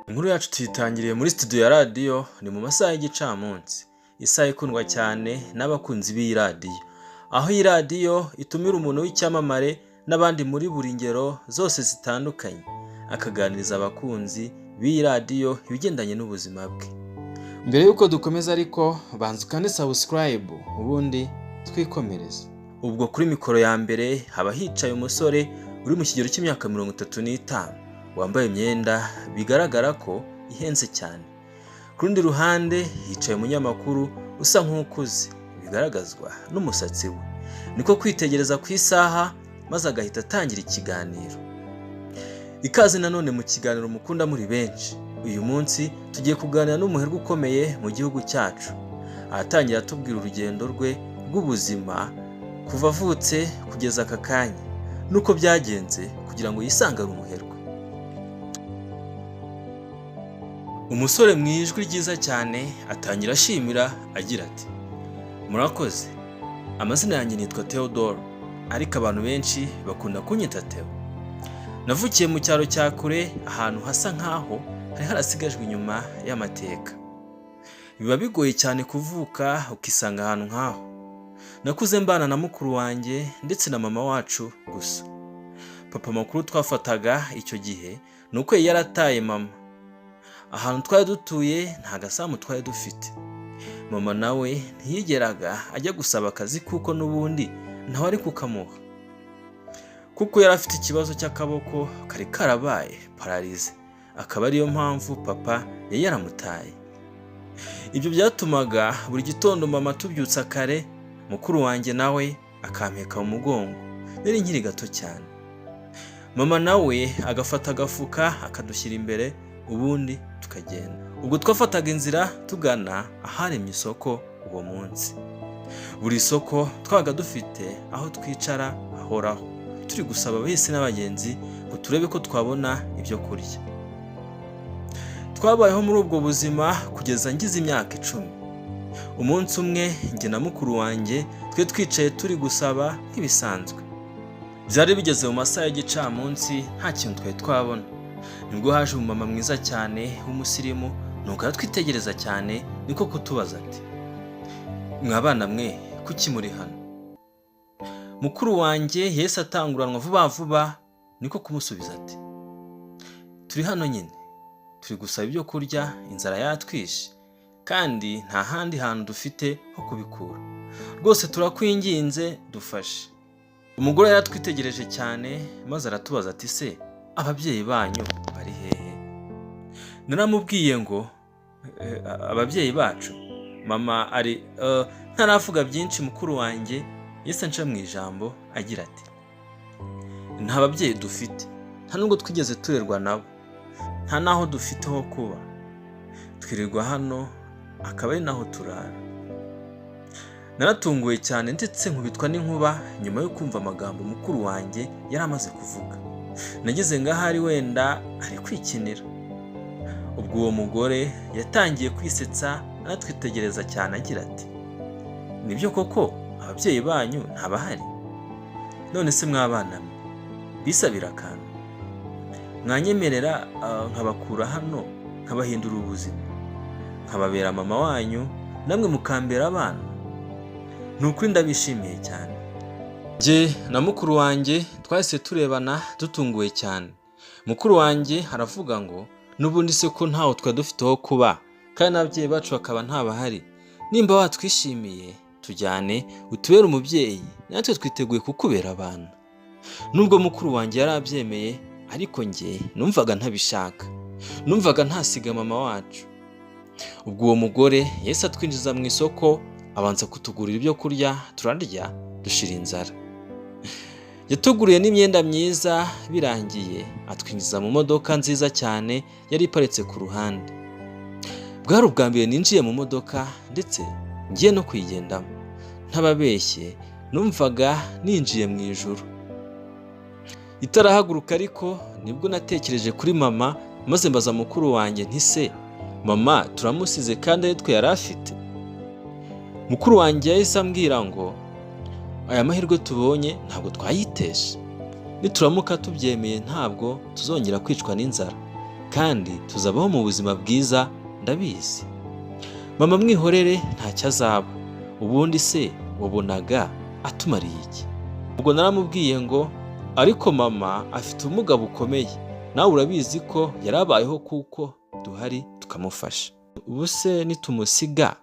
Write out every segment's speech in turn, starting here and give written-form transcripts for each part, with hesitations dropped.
Inkuru yacu tuyitangiriye muri studio ya radiyo, ni mu masaha y'igicamunsi, isaha ikundwa cyane n'abakunzi b'iyi radiyo, aho iyi radiyo itumira umuntu w'icyamamare n'abandi muri buri ngero zose zitandukanye, akaganiriza abakunzi b'iyi radiyo ibigendanye n'ubuzima bwe. Mbere y'uko dukomeza ariko, banza ukande subscribe ubundi twikomereze. Ubwo kuri mikoro ya mbere haba hicaye umusore uri mu kigero cy'imyaka 35, wambaye imyenda bigaragara ko ihenze cyane. Ku rundi ruhande hicaye umunyamakuru usa nk'ukuze, bigaragazwa n'umusatsi we. Niko kwitegereza ku isaha maze agahita atangira ikiganiro. Ikaze nanone mu kiganiro mukunda muri benshi. Uyu munsi tugiye kuganira n'umuherwe ukomeye mu gihugu cyacu. Ahatangira atubwira urugendo rwe rw'ubuzima kuva avutse kugeza aka kanya, n'uko byagenze kugira ngo yisange ari umuherwe. Umusore mu ijwi ryiza cyane atangira ashimira agira ati: "Murakoze, amazina yanjye nitwa Theodore, ariko abantu benshi bakunda kunyita Theo. Navukiye mu cyaro cya kure, ahantu hasa nkaho hari harasigajwe inyuma y'amateka. Biba bigoye cyane kuvuka ukisanga ahantu nk'aho. Nakuze mbana na mukuru wanjye ndetse na mama wacu gusa. Papa makuru twafataga icyo gihe ni uko yari yarataye mama. Ahantu twari dutuye nta gasambu twari dufite. Mama nawe ntiyigeraga ajya gusaba akazi kuko n'ubundi ntawe ari kukamuha, kuko yari afite ikibazo cy'akaboko kari karabaye pararize, akaba ariyo mpamvu papa yari yaramutaye. Ibyo byatumaga buri gitondo mama atubyutsa kare, mukuru wanjye nawe akampeka mu mugongo, nari nkiri gato cyane. Mama nawe agafata agafuka akadushyira imbere, ubundi tukagenda. Ubwo twafataga inzira tugana aharemye isoko uwo munsi. Buri soko twabaga dufite aho twicara hahoraho, turi gusaba abahisi n'abagenzi ngo turebe ko twabona ibyo kurya. Twabayeho muri ubwo buzima kugeza ngize imyaka 10. Umunsi umwe njye na mukuru wanjye twe twicaye turi gusaba nk'ibisanzwe. Byari bigeze mu masaha y'igicamunsi, nta kintu twari twabona. Nibwo haje umumama mwiza cyane w'umusirimu, nuko aratwitegereza cyane, niko kutubaza ati: 'Mwa bana mwe, kuki muri hano?' Mukuru wanjye yahise atanguranwa vuba vuba, niko kumusubiza ati: 'Turi hano nyine, turi gusaba ibyo kurya, inzara yatwishe kandi nta handi hantu dufite ho kubikura. Rwose turakwinginze, dufashe.' Umugore yaratwitegereje cyane maze aratubaza ati: 'Se ababyeyi banyu bari hehe?' Naramubwiye ngo: 'Ababyeyi bacu, mama ari.' Ntaravuga byinshi, mukuru wanjye yahise anca mu ijambo agira ati: 'Nta babyeyi dufite, nta nubwo twigeze turerwa nabo, nta n'aho dufite ho kuba, twirirwa hano akaba ari naho turara.' Naratunguwe cyane ndetse nkubitwa n'inkuba nyuma yo kumva amagambo mukuru wanjye yari amaze kuvuga. Nagize ngo ahari wenda ari kwikinira. Ubwo uwo mugore yatangiye kwisetsa anatwitegereza cyane agira ati: 'Nibyo koko ababyeyi banyu ntabahari? None se mwabana mwe, bisabira akantu, mwanyemerera nkabakura hano, nkabahindura ubuzima, nkababera mama wanyu, namwe mukambera abana? Ni ukuri ndabishimiye cyane.' Njye na mukuru wanjye twahise turebana dutunguwe cyane. Mukuru wanjye aravuga ngo: 'N'ubundi se ko ntaho twari dufite ho kuba, kandi n'ababyeyi bacu bakaba ntabahari, nimba watwishimiye tujyane utubere umubyeyi, natwe twiteguye kukubera abana.' Nubwo mukuru wanjye yari abyemeye, ariko njye numvaga ntabishaka, numvaga ntasiga mama wacu. Ubwo uwo mugore yahise atwinjiza mu isoko, abanza kutugurira ibyo kurya, turarya dushira inzara. Yatuguriye n'imyenda myiza, birangiye atwinjiza mu modoka nziza cyane yari iparitse ku ruhande. Bwari ubwa mbere ninjiye mu modoka ndetse ngiye no kuyigendamo. Ntababeshye, numvaga ninjiye mu ijuru. Itarahaguruka ariko nibwo natekereje kuri mama, maze mbaza mukuru wanjye nti: 'Se mama turamusize kandi ari twe yari afite?' Mukuru wanjye yahise ambwira ngo: 'Aya mahirwe tubonye ntabwo twayitesha. Nituramuka tubyemeye ntabwo tuzongera kwicwa n'inzara, Kandi tuzabaho mu buzima bwiza, ndabizi. Mama mwihorere, ntacyo azaba. Ubundi se wabonaga atumariye iki?" Ubwo naramubwiye ngo: "Ariko mama afite ubumuga bukomeye, nawe urabizi ko yarabayeho kuko duhari tukamufasha. Ubu se nitumusiga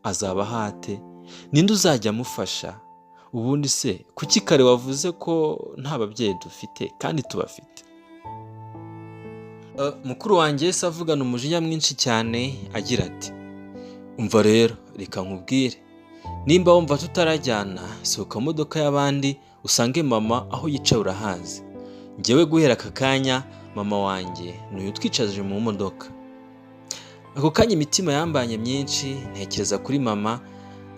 azaba hate? Ninde uzajya amufasha? Ubundi se kuki kare wavuze ko nta babyeyi dufite kandi tubafite?" Mukuru wanjye yahise avugana umujinya mwinshi cyane agira ati: "Umva rero, reka nkubwire, nimba wumva tutarajyana, sohoka mu modoka y'abandi usange mama aho yicaye, urahazi. Njyewe guhera aka kanya mama wanjye ni uyu utwicaje mu modoka." Ako kanya imitima yambanye myinshi, ntekereza kuri mama,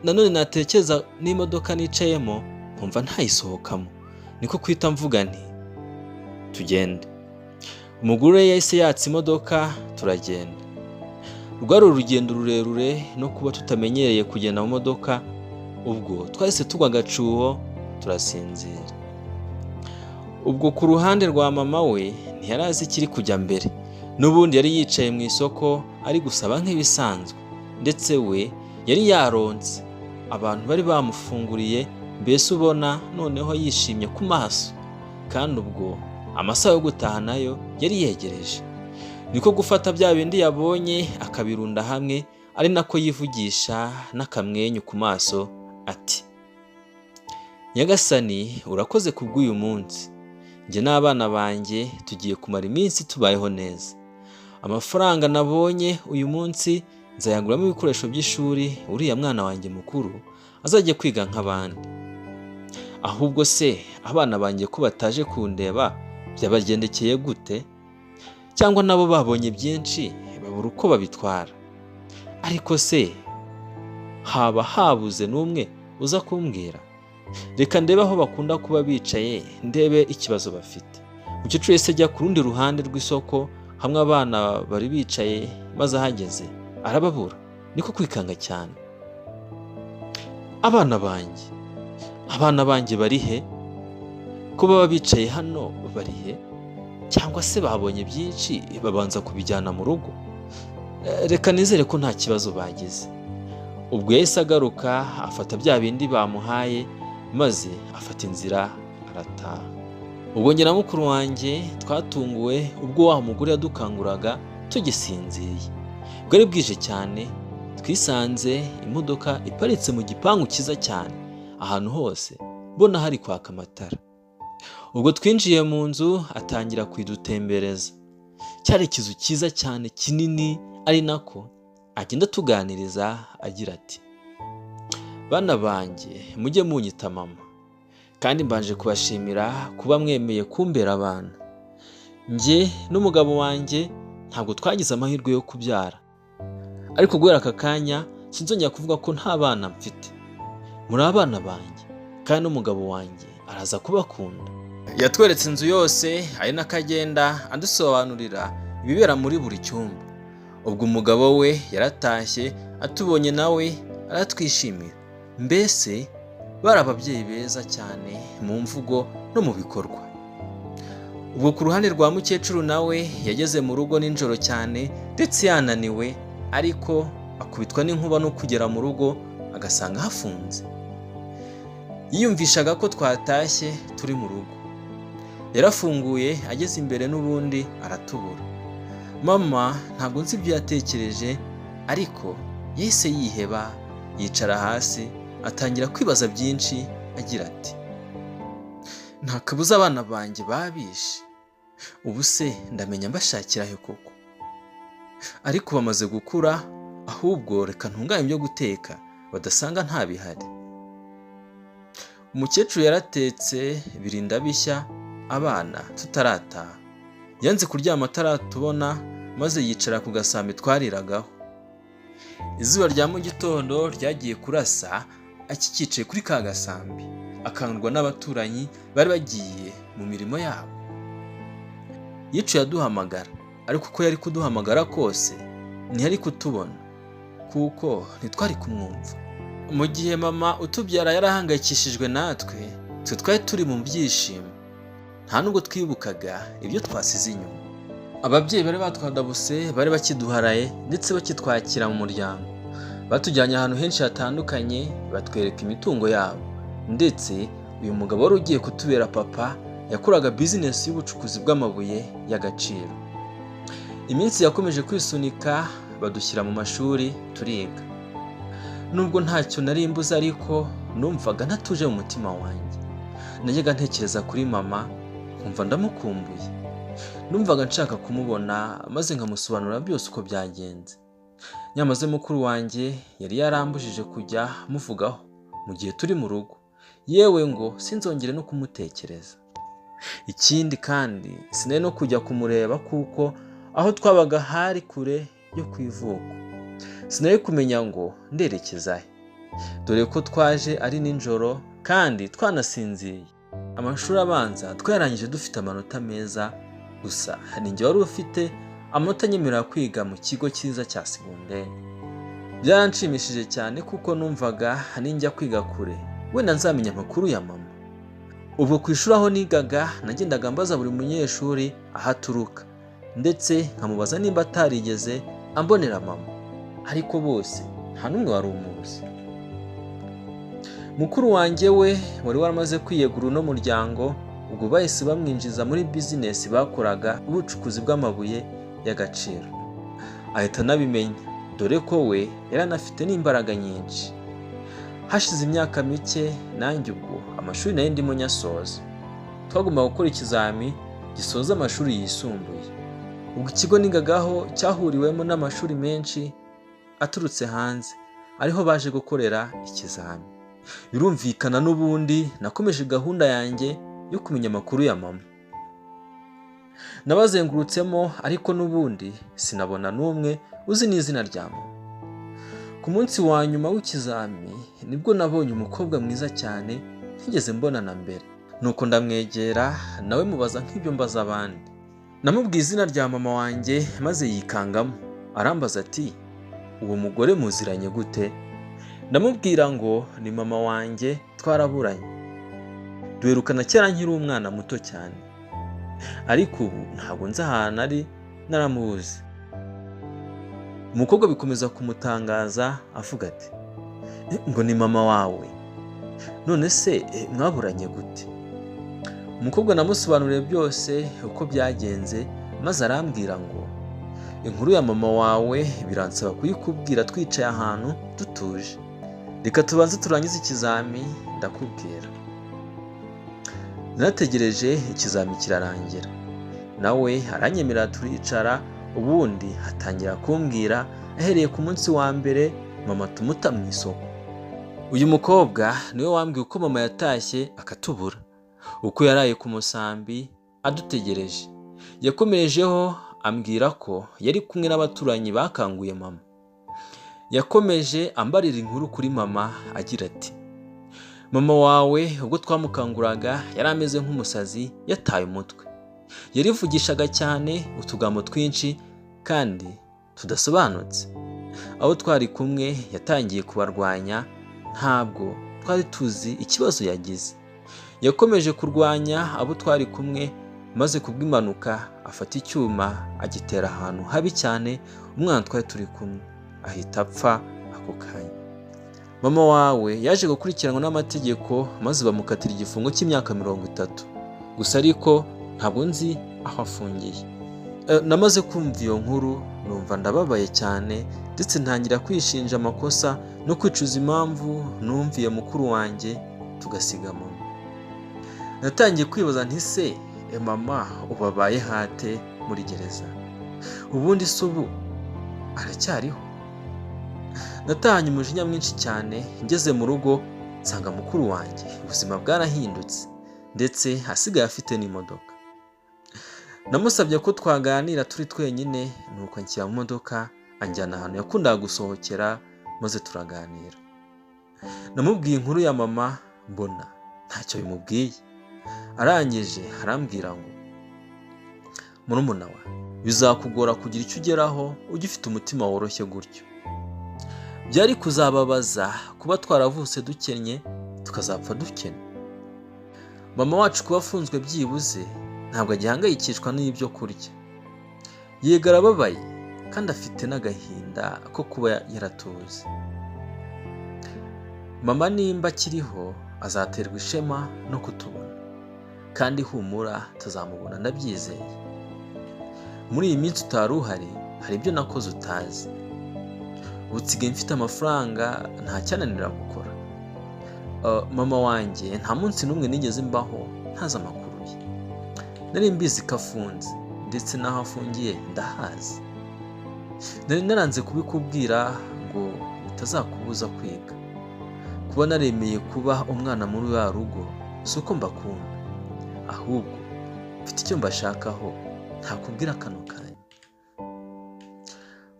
nanone natekereza n'imodoka nicayemo nkumva ntayisohokamo. Niko kwita mvuga nti: "Tugende." Umugore yahise yatsa imodoka turagenda. Rwari urugendo rurerure, no kuba tutamenyereye kugenda mu modoka, ubwo twahise tugwa agacuho turasinzira. Ubwo ku ruhande rwa mama we ntiyari azi ikiri kujya mbere. N'ubundi yari yicaye mu isoko ari gusaba nk'ibisanzwe, ndetse we yari yaronse, abantu bari bamufunguriye, mbese ubona noneho yishimye ku maso. Kandi ubwo amasaha yo gutaha nayo yari yegereje, niko gufata bya bindi yabonye akabirunda hamwe, ari nako yivugisha n'akamwenyu ku maso ati: "Nyagasani, urakoze kubw'uyu munsi. Njye n'abana banjye tugiye kumara iminsi tubayeho neza. Amafaranga nabonye uyu munsi nzayaguramo ibikoresho by'ishuri, uriya mwana wanjye mukuru azajya kwiga nk'abandi. Ahubwo se abana banjye ko bataje kundeba, byabagendekeye gute? Cyangwa nabo babonye byinshi babura uko babitwara? Ariko se haba habuze n'umwe uza kumbwira? Reka ndebe aho bakunda kuba bicaye, ndebe ikibazo bafite." Umukecuru yahise ajya ku rundi ruhande rw'isoko hamwe abana bari bicaye, maze ahageze arababura, niko kwikanga cyane: "Abana banjye, abana banjye bari he? Ko baba bicaye hano, bari he? Cyangwa se babonye byinshi babanza kubijyana mu rugo? Reka nizere ko nta kibazo bagize." Ubwo yahise agaruka afata bya bindi bamuhaye, maze afata inzira arataha. Ubwo njye na mukuru wanjye twatunguwe ubwo wa mugore yadukanguraga tugisinziriye. Bwari bwije cyane. Twisanze imodoka iparitse mu gipangu cyiza cyane, ahantu hose mbona hari kwaka amatara. Ubwo twinjiye mu nzu atangira kuyidutembereza. Cyari ikizu cyiza cyane kinini, ari nako agenda atuganiriza agira ati: "Bana banjye, mujye munyita mama, kandi mbanje kubashimira kuba mwemeye kumbera abana. Njye n'umugabo wanjye ntabwo twagize amahirwe yo kubyara, ariko guhera aka kanya sinzongera kuvuga ko nta bana mfite. Muri abana banjye, kandi n'umugabo wanjye araza kubakunda." Yatweretse inzu yose, ari nako agenda adusobanurira ibibera muri buri cyumba. Ubwo umugabo we yaratashye, atubonye nawe aratwishimira. Mbese bari ababyeyi beza cyane mu mvugo no mu bikorwa. Ubwo ku ruhande rwa mukecuru, nawe yageze mu rugo nijoro cyane ndetse yananiwe, ariko akubitwa n'inkuba no kugera mu rugo agasanga hafunze. Yiyumvishaga ko twatashye turi mu rugo. Yarafunguye, ageze imbere n'ubundi aratubura. Mama ntabwo nzi ibyo yatekereje, ariko yahise yiheba, yicara hasi, atangira kwibaza byinshi agira ati: "Nta kabuza abana banjye babishe. Ubu se ndamenya mbashakira he koko? Ariko bamaze gukura. Ahubwo reka ntunganye ibyo guteka badasanga ntabihari." Umukecuru yaratetse birinda bishya abana tutarataha. Yanze kuryama ataratubona, maze yicara ku gasambi twariragaho. Izuba rya mu gitondo ryagiye kurasa akikicaye kuri ka gasambi, akangurwa n'abaturanyi bari bagiye mu mirimo yabo. Yicaye aduhamagara, ariko uko yari kuduhamagara kose ntiyari kutubona kuko ntitwari kumwumva. Mu gihe mama utubyara yarahangayikishijwe natwe, twe twari turi mu byishimo, nta nubwo twibukaga ibyo twasize inyuma. Ababyeyi bari batwadabuse, bari bakiduharaye ndetse bakitwakira mu muryango. Batujyanye ahantu henshi hatandukanye, batwereka imitungo yabo. Ndetse uyu mugabo wari ugiye kutubera papa yakoraga bizinesi y'ubucukuzi bw'amabuye y'agaciro. Iminsi yakomeje kwisunika, badushyira mu mashuri turiga. Nubwo ntacyo nari mbuze, ariko numvaga ntatuje mu mutima wanjye. Najyaga ntekereza kuri mama nkumva ndamukumbuye. Numvaga nshaka kumubona maze nkamusobanurira byose uko byagenze. Nyamaze mukuru wanjye yari yarambujije kujya muvugaho mu gihe turi mu rugo, yewe ngo sinzongere no kumutekereza. Ikindi kandi sinari no kujya kumureba kuko aho twabaga hari kure yo ku ivuko. Sinari kumenya ngo nderekeza he, dore ko twaje ari nijoro kandi twanasinziye. Amashuri abanza twayarangije dufite amanota meza, gusa hari njye wari ufite amanota anyemerera kwiga mu kigo cyiza cya segonderi. Byaranshimishije cyane kuko numvaga ninjya kwiga kure wenda nzamenya amakuru ya mama. Ubwo ku ishuri aho nigaga nagendaga mbaza buri munyeshuri aho aturuka, ndetse nkamubaza nimba atarigeze ambonera mama, ariko bose nta n'umwe wari umuzi. Mukuru wanjye we wari waramaze kwiyegura uno muryango, ubwo bahise bamwinjiza muri bizinesi bakoraga ubucukuzi bw'amabuye y'agaciro, ahita anabimenya, dore ko we yari anafite n'imbaraga nyinshi. Hashize imyaka mike nanjye ubwo amashuri nari ndimo nyasoza, twagombaga gukora ikizami gisoza amashuri yisumbuye. Ubwo ikigo nigagaho cyahuriwemo n'amashuri menshi aturutse hanze, ariho baje gukorera ikizami. Birumvikana n'ubundi nakomeje gahunda yanjye yo kumenya amakuru ya mama. Nabazengurutsemo ariko n'ubundi sinabona n'umwe uzi n'izina rya mama. Ku munsi wa nyuma w'ikizami nibwo nabonye umukobwa mwiza cyane ntigeze mbona na mbere. Nuko ndamwegera nawe mubaza nk'ibyo mbaza abandi. Namubwiye izina rya mama wanjye maze yikangamo, arambaza ati uwo mugore muziranye gute? Ndamubwira ngo ni mama wanjye twaraburanye, duherukana kera nkiri umwana muto cyane, ariko ubu ntabwo nzi ahantu ari, naramubuze. Umukobwa bikomeza kumutangaza avuga ati ngo ni mama wawe, none se mwaburanye gute? Umukobwa namusobanuriye byose uko byagenze, maze arambwira ngo inkuru ya mama wawe biransaba kuyikubwira twicaye ahantu dutuje, reka tubanze turangize ikizami ndakubwira. Narategereje ikizami kirarangira, nawe aranyemerera turicara, ubundi atangira kumbwira ahereye ku munsi wa mbere mama tumuta mu isoko. Uyu mukobwa niwe wambwiye uko mama yatashye akatubura, uko yaraye ku musambi adutegereje. Yakomerejeho ambwira ko yari kumwe n'abaturanyi bakanguye mama. Yakomeje ambarira inkuru kuri mama agira ati mama wawe ubwo twamukanguraga yari ameze nk'umusazi, yataye umutwe, yarivugishaga cyane utugambo twinshi kandi tudasobanutse. Abo twari kumwe yatangiye kubarwanya, ntabwo twari tuzi ikibazo yagize. Yakomeje kurwanya abo twari kumwe, maze kubw'impanuka afata icyuma agitera ahantu habi cyane umwana twari turi kumwe, ahita apfa ako kanya. Mama wawe yaje gukurikiranwa n'amategeko maze bamukatira igifungo cy'imyaka 30, gusa ariko ntabwo nzi aho afungiye. Namaze kumva iyo nkuru numva ndababaye cyane, ndetse ntangira kwishinja amakosa no kwicuza impamvu numviye mukuru wanjye tugasiga mama. Natangiye kwibaza nti se mama ubu abaye hate muri gereza? Ubundi se ubu aracyariho? Natahanye umujinya mwinshi cyane, ngeze mu rugo nsanga mukuru wanjye ubuzima bwarahindutse, ndetse asigaye afite n'imodoka. Namusabye ko twaganira turi twenyine, nuko anshyira mu modoka anjyana ahantu yakundaga gusohokera, maze turaganira. Namubwiye inkuru ya mama mbona ntacyo bimubwiye. Arangije arambwira ngo murumuna wa bizakugora kugira icyo ugeraho ugifite umutima woroshye gutyo. Byari kuzababaza kuba twaravutse dukennye tukazapfa dukennye. Mama wacu kuba afunzwe byibuze ntabwo agihangayikishwa n'ibyo kurya. Yego arababaye kandi afite n'agahinda ko kuba yaratuzi. Mama nimba akiriho azaterwa ishema no kutubona, kandi humura tuzamubona, ndabyizeye. Muri iyi minsi utari uhari, hari ibyo nakoze utazi. Ubu nsigaye mfite amafaranga, nta cyananira gukora. Mama wanjye nta munsi n'umwe nigeze mbaho ntazi amakuru ye. Nari mbizi ko afunze, ndetse n'aho afungiye ndahazi. Nari naranze kubikubwira ngo bitazakubuza kwiga. Kuba naremeye kuba umwana muri ruriya rugo si uko mbakunda, ahubwo mfite icyo mbashakaho ntakubwira kano kanya.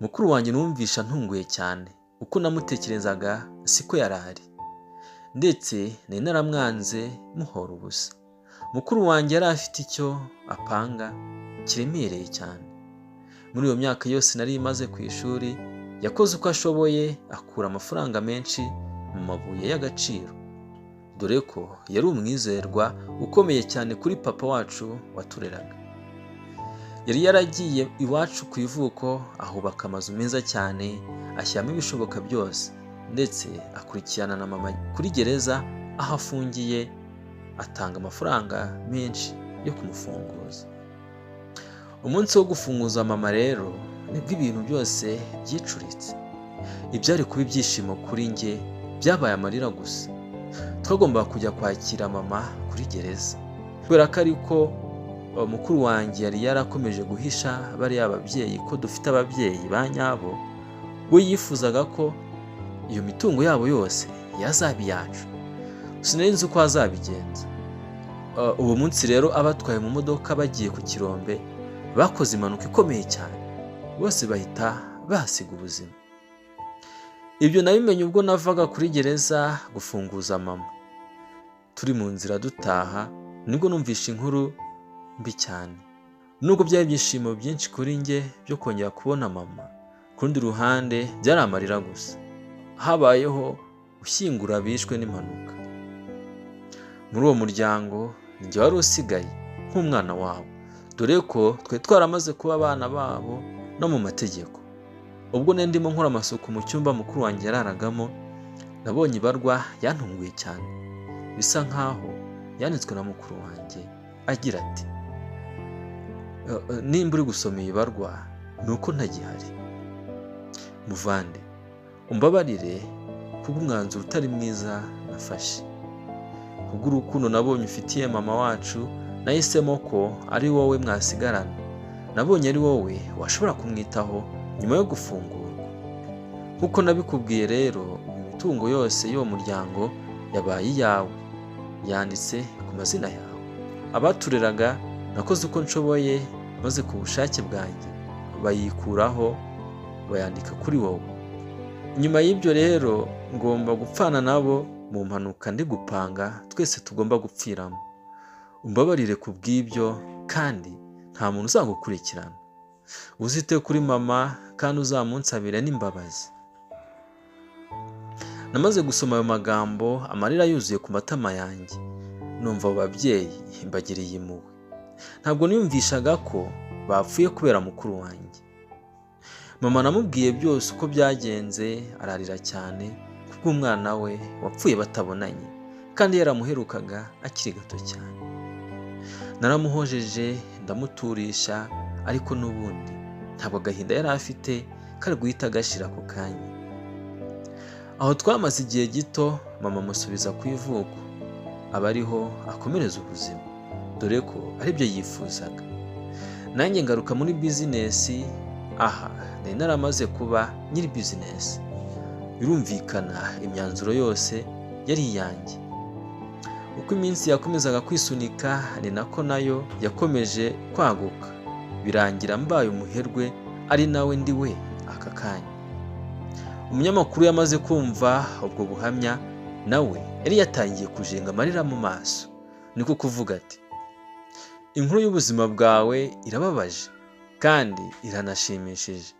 Mukuru wanjye numvisha ntunguye cyane, uko namutekerezaga siko yari ari, ndetse nari naramwanze muhora ubusa. Mukuru wanjye yari afite icyo apanga kiremereye cyane. Muri iyo myaka yose nari maze ku ishuri, yakoze uko ashoboye akura amafaranga menshi mu mabuye y'agaciro, dore ko yari umwizerwa ukomeye cyane kuri papa wacu watureraga. Yari yaragiye iwacu ku ivuko, ahubaka amazu meza cyane, ashyiramo ibishoboka byose, ndetse akurikirana na mama kuri gereza aho afungiye, atanga amafaranga menshi yo kumufunguza. Umunsi wo gufunguza mama rero nibwo ibintu byose byicuritse. Ibyari kuba ibyishimo kuri njye byabaye amarira gusa. Twagombaga kujya kwakira mama kuri gereza, kubera ko ariko mukuru wanjye yari yarakomeje guhisha bariya babyeyi ko dufite ababyeyi ba nyabo. We yifuzaga ko iyo mitungo yabo yose yazaba iyacu. Sinari nzi uko azabigenza. Uwo munsi rero abatwaye mu modoka bagiye ku kirombe bakoze impanuka ikomeye cyane, bose bahita bahasiga ubuzima. Ibyo nabimenye ubwo navaga kuri gereza gufunguza mama. Turi mu nzira dutaha nibwo numvishe inkuru mbi cyane. Nubwo byari ibyishimo byinshi kuri njye byo kongera kubona mama, ku rundi ruhande byari amarira gusa. Habayeho gushyingura abishwe n'impanuka. Muri uwo muryango njye wari usigaye nk'umwana wabo, dore ko twari twaramaze kuba abana babo no mu mategeko. Ubwo nari ndimo nkora amasuku mu cyumba mukuru wanjye yararagamo, nabonye ibarwa yantunguye cyane, bisa nkaho yanditswe na mukuru wanjye agira ati: "Nimba uri gusoma iyi barwa ni uko ntagihari. Muvande, umbabarire kubw'umwanzuro utari mwiza nafashe. Kubw'urukundo nabonye ufitiye mama wacu, nahisemo ko ari wowe mwasigarana. Nabonye ari wowe washobora kumwitaho nyuma yo gufungurwa. Nk'uko nabikubwiye rero, ubu imitungo yose y'uwo muryango yabaye iyawe, yanditse ku mazina yawe. Abatureraga nakoze uko nshoboye, maze ku bushake bwanjye bayikuraho bayandika kuri wowe. Nyuma y'ibyo rero ngomba gupfana nabo mu mpanuka ndi gupanga twese tugomba gupfiramo. Umbabarire ku bw'ibyo, kandi nta muntu uzagukurikirana. Uzite kuri mama kandi uzamunsabire n'imbabazi." Namaze gusoma ayo magambo amarira yuzuye ku matama yanjye, numva abo babyeyi mbagiriye impuhwe. Ntabwo niyumvishaga ko bapfuye kubera mukuru wanjye. Mama namubwiye byose uko byagenze, ararira cyane kubw'umwana we wapfuye batabonanye, kandi yaramuherukaga akiri gato cyane. Naramuhojeje ndamuturisha, ariko n'ubundi ntabwo agahinda yari afite kari guhita gashira ako kanya. Aho twamaze igihe gito, mama amusubiza ku ivuko, aba ariho akomereza ubuzima, dore ko aribyo yifuzaga. Nanjye ngaruka muri bizinesi, aha nari naramaze kuba nyiri bizinesi. Birumvikana imyanzuro yose yari iyanjye. Uko iminsi yakomezaga kwisunika ni nako nayo yakomeje kwaguka, birangira mbaye umuherwe ari nawe ndi we aka kanya. Umunyamakuru yamaze kumva ubwo buhamya, nawe yari yatangiye kujenga amarira mu maso, niko kuvuga ati: "Inkuru y'ubuzima bwawe irababaje kandi iranashimishije.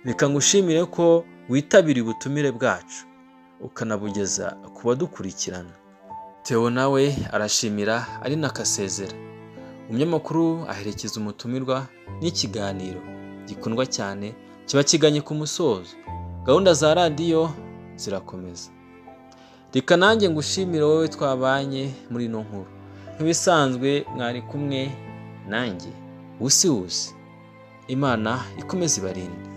Reka ngushimire ko witabiriye ubutumire bwacu ukanabugeza ku badukurikirana." Theo nawe arashimira ari nakasezera. Umunyamakuru aherekeza umutumirwa n'ikiganiro. gikundwa cyane kiba kiganye ku musozo. Gahunda za radiyo zirakomeza. Reka nanjye ngushimire wowe twabanye muri ino nkuru. Nk'ibisanzwe mwari kumwe nanjye Wusi Wusi. Imana ikomeze ibarinde.